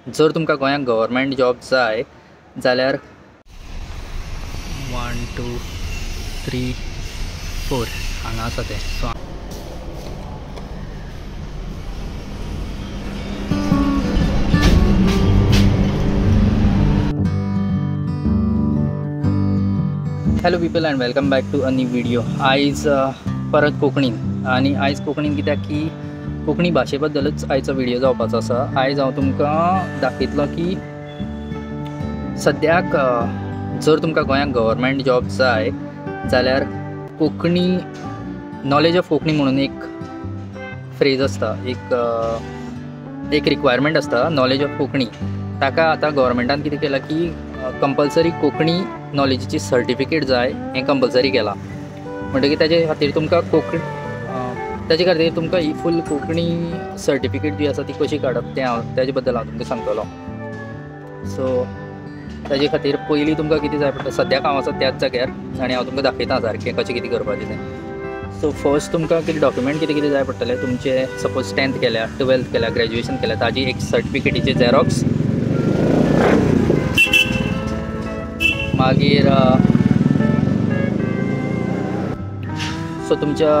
जर तुमकां गोंयांत गव्हर्मेंट जॉब जाय जाल्यार 1 2 3 4 हांगा आसा तें. So hello people and welcome back to a new video. आयज परत कोंकणीन, आनी आयज कोंकणीन कित्याक की कोंकणी भाशे बद्दलच आयचो व्हिडियो जावपाचो आसा. आयज हांव तुमकां दाखयतलो की सद्याक जर तुमकां गोंयांत गव्हर्मेंट जॉब जाय जाल्यार कोंकणी नॉलेज ऑफ कोंकणी म्हणून एक फ्रेज आसता, एक रिक्वायरमेंट आसता नॉलेज ऑफ कोंकणी. ताका आतां गव्हर्मेंटान कितें केलां की कंपल्सरी कोंकणी नॉलेजीची सर्टिफिकेट जाय हें कंपल्सरी केलां. म्हणटकीर ताजे खातीर तुमकां कोंकणी ताजे खातीर तुमकां ही फूल कोंकणी सर्टिफिकेट जी आसा ती कशी काडप तें हांव ताजे बद्दल हांव तुमकां सांगतलो. सो ताजे खातीर पयलीं तुमकां कितें जाय पडटा, सद्याक हांव आसा त्याच जाग्यार आनी हांव तुमकां दाखयता सारकें कशें कितें करपाचें तें. सो फर्स्ट तुमकां कितें डॉक्युमेंट कितें कितें जाय पडटलें, तुमचें सपोज 10th केल्या, 12th केल्या, ग्रॅज्युएशन केल्या ताजी एक सर्टिफिकेटीची झेरॉक्स, मागीर सो तुमच्या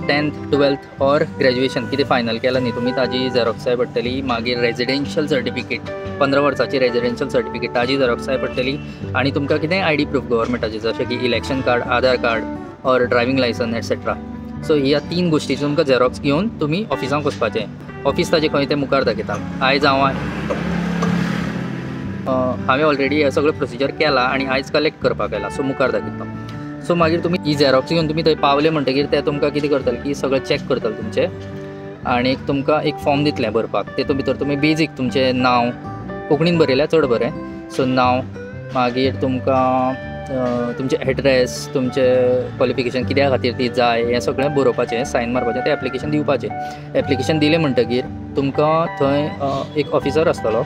10th 12th or graduation कितें फायनल केलां न्ही तुमी ताजी झेरॉक्स जाय पडटली. मागीर रेजिडेन्शियल सर्टिफिकेट, 15 वर्सांची रेजिडेन्शियल सर्टिफिकेट ताजी झेरॉक्स जाय पडटली. आनी तुमकां कितेंय I D proof गव्हर्मेंटाची, जशें की election card, Aadhaar card or driving licence etcetera. So ह्या 3 गोश्टीची तुमकां झेरॉक्स घेवन तुमी ऑफिसांक वचपाचें. ऑफिस ताजें खंय तें मुखार दाखयता. आयज हांवें ऑलरेडी हें सगळें प्रोसिजर केलां आनी आयज कलेक्ट करपाक आयला, सो मुखार दाखयता. सो मागीर तुमी ही झेरॉक्स घेवन तुमी थंय पावले म्हणटकीर ते तुमकां कितें करतले की सगळें चॅक करतले तुमचें आनी तुमकां एक फॉर्म दितलें भरपाक. तेतून भितर तुमी बेजीक तुमचें नांव कोंकणीन बरयल्यार चड बरें, सो नांव, मागीर तुमकां तुमचें एड्रेस, तुमचें क्वॉलिफिकेशन कित्या खातीर ती जाय हें सगळें बरोवपाचें, सायन मारपाचें, तें एप्लिकेशन दिवपाचें. एप्लिकेशन दिलें म्हणटकीर तुमकां थंय एक ऑफिसर आसतलो,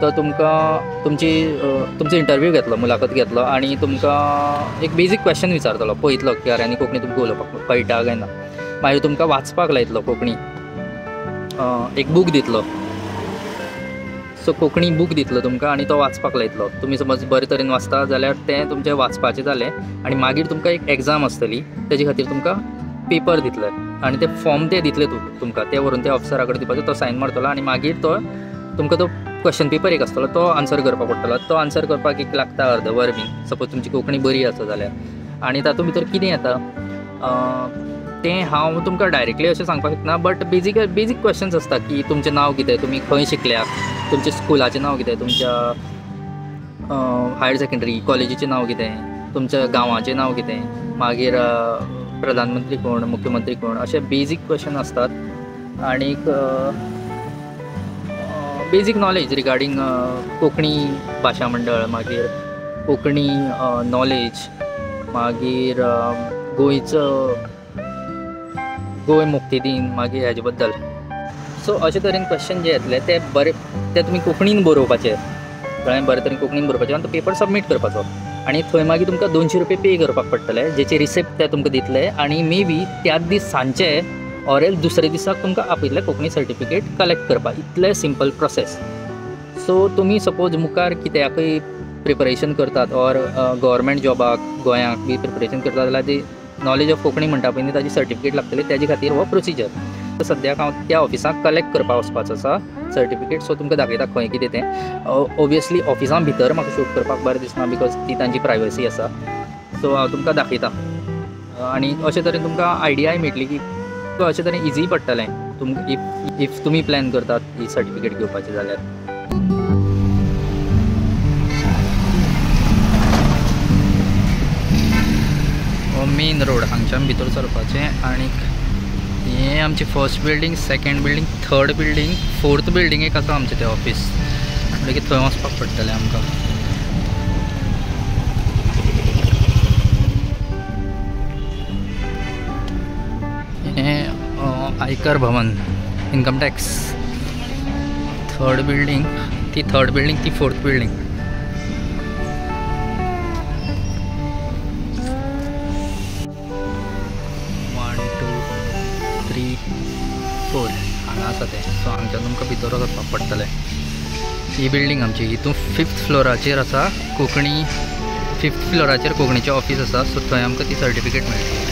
तो तुमकां तुमचो इंटरव्यू घेतलो, मुलाखत घेतलो आनी तुमकां एक बेजीक क्वेश्चन विचारतलो, पळयतलो की अरे आनी कोंकणी तुमकां उलोवपाक कळटा काय ना. मागीर तुमकां वाचपाक लायतलो कोंकणी, एक बूक दितलो, सो कोंकणी बूक दितलो तुमकां आनी तो वाचपाक लायतलो. तुमी समज बरे तरेन वाचता जाल्यार तें तुमचें वाचपाचें जालें. आनी मागीर तुमकां एक एग्जाम आसतली, तेजे खातीर तुमकां पेपर दितले आनी ते फॉर्म ते दितले तुमकां, ते व्हरून त्या ऑफिसरा कडेन दिवपाचें, तो सायन मारतलो आनी मागीर तो तुमकां तो क्वेश्चन पेपर एक आसतलो तो आन्सर करपाक पडटलो. तो आन्सर करपाक एक लागता अर्द वर बीन, सपोज तुमची कोंकणी बरी आसा जाल्यार. आनी तातूंत भितर कितें येता तें हांव तुमकां डायरेक्टली अशें सांगपाक शकना, बट बेजीक क्वेश्चन्स आसता की तुमचें नांव कितें, तुमी खंय शिकल्या, तुमच्या स्कुलाचें नांव कितें, तुमच्या हायर सेकेंडरी कॉलेजीचें नांव कितें, तुमच्या गांवाचें नांव कितें, मागीर प्रधानमंत्री कोण, मुख्यमंत्री कोण, अशे बेजीक क्वेश्चन आसतात. आनीक बेजीक नॉलेज रिगार्डींग कोंकणी भाशा मंडळ, मागीर कोंकणी नॉलेज, मागीर गोंयचो गोंय मुक्ती दिन, मागीर हेजे बद्दल. सो अशे तरेन क्वेश्चन जे येतले ते बरे ते तुमी कोंकणीन बरोवपाचे, कळ्ळें, बरे तरेन कोंकणीन बरोवपाचे आनी तो पेपर सबमीट करपाचो. आनी थंय मागीर तुमकां 200 रुपये पे करपाक पडटले, जेची रिसिप्ट ते तुमकां दितले आनी मे बी त्याच दीस सांजचे ऑर एल्स दुसरे दिसाक तुमकां आपयतले कोंकणी सर्टिफिकेट कलेक्ट करपाक. इतलें सिंपल प्रोसेस. सो तुमी सपोज मुखार कित्याकय प्रिपरेशन करतात ऑर गव्हर्मेंट जॉबाक गोंयांक बी प्रिपरेशन करतात जाल्यार ती नॉलेज ऑफ कोंकणी म्हणटा पळय न्ही, ताजी सर्टिफिकेट लागतली, ताजे खातीर हो प्रोसिजर. सद्याक हांव त्या ऑफिसाक कलेक्ट करपाक वचपाचो आसा सर्टिफिकेट. सो तुमकां दाखयता खंय कितें तें. ओबियसली ऑफिसां भितर म्हाका शूट करपाक बरें दिसना because ती तांची प्रायवसी आसा. सो हांव तुमकां दाखयता आनी अशे तरेन तुमकां आयडियाय मेळटली की अशे तरेन इजी पडटलें तुमकां if तुमी प्लॅन करतात ही सर्टिफिकेट घेवपाची जाल्यार. हो मेन रोड, हांगच्यान भितर सरपाचें आनी हें आमची first building, second building, third building, fourth building एक आसा आमचें तें ऑफिस, म्हणटकीर थंय वचपाक पडटलें आमकां. हें Aayakar Bhavan, income tax, third building, ती थर्ड बिल्डींग, ती फोर्थ बिल्डींग. 1 2 3 4 हांगा आसा तें. सो हांगच्यान तुमकां भितर वचपाक पडटलें. ही बिल्डींग आमची हितून 5th फ्लोराचेर आसा कोंकणी, 5th फ्लोराचेर कोंकणीचें ऑफीस आसा. सो थंय आमकां ती सर्टिफिकेट मेळटली.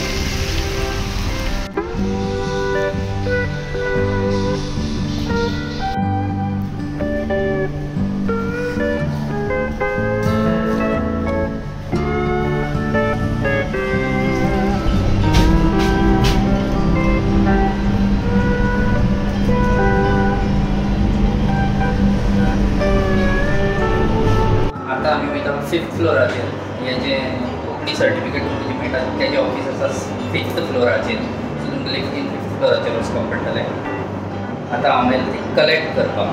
आतां आमी वयता 5th फ्लोराचेर. हें जें कोंकणी सर्टिफिकेट तुमकां जी मेळटा तेजें ऑफीस आसा 5th फ्लोराचेर. सो तुमकां लिफ्टीन 5th फ्लोराचेर वचपाक पडटलें. आतां हांव मेळटा ती कलेक्ट करपाक.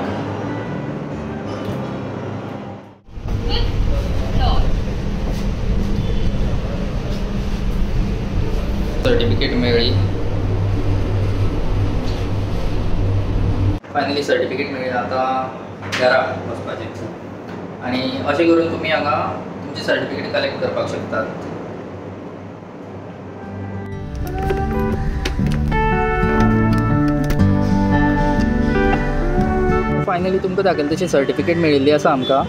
सर्टिफिकेट मेळ्ळी, फायनली सर्टिफिकेट मेळ्ळी. आतां घरा वचपाचें आनी अशें करून तुमी हांगा तुमची सर्टिफिकेट कलेक्ट करपाक शकतात. फायनली तुमकां दाखयलें तशी सर्टिफिकेट मेळिल्ली आसा आमकां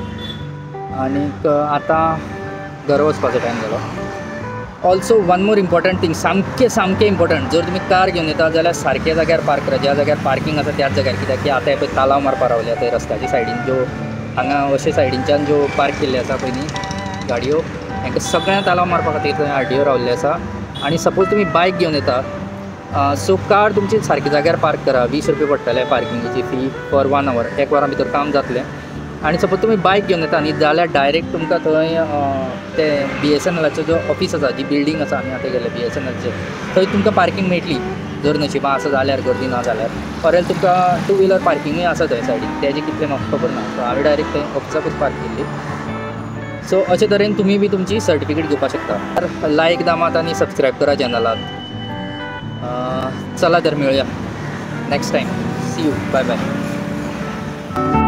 आनीक आतां घरा वचपाचो टायम जालो. Also one more important thing, सामकें सामकें इम्पॉर्टंट, जर तुमी कार घेवन येता जाल्यार सारक्या जाग्यार पार्क करा. ज्या जाग्यार पार्कींग आसा त्याच जाग्यार, कित्याक की आतां पळय तालांव मारपा रावले थंय रस्त्याच्या सायडीन, ज्यो हांगा अशे सायडीनच्यान ज्यो पार्क केल्ले आसा पळय न्ही गाडयो, हांकां सगळ्यांक तालांव मारपा खातीर थंय आरटीओ रावल्ले आसा. आनी सपोज तुमी बायक घेवन येता, सो कार तुमची सारक्या जाग्यार पार्क करा. 20 रुपया पडटले पार्किंगेची फी फॉर 1 our, एक वरां भितर काम जातलें. आनी सपोज तुमी बायक घेवन येता न्ही जाल्यार डायरेक्ट तुमकां थंय ते BSNLाचो जो ऑफीस आसा, जी बिल्डींग आसा आमी आतां गेले BSNLचेर, थंय तुमकां पार्कींग मेळटली जर नशिबां आसा जाल्यार, गर्दी ना जाल्यार. ऑर तुमकां 2 व्हिलर पार्किंगूय आसा थंय सायडीन, तेजें कितलें म्हाका खबर ना. सो हांवें डायरेक्ट थंय ऑफिसाकूच पार्क केल्ली. सो अशे तरेन तुमी बी तुमची सर्टिफिकेट घेवपाक शकता. लायक दामात आनी सबस्क्रायब करा चॅनलाक. चला तर मेळुया next time. See you, bye bye.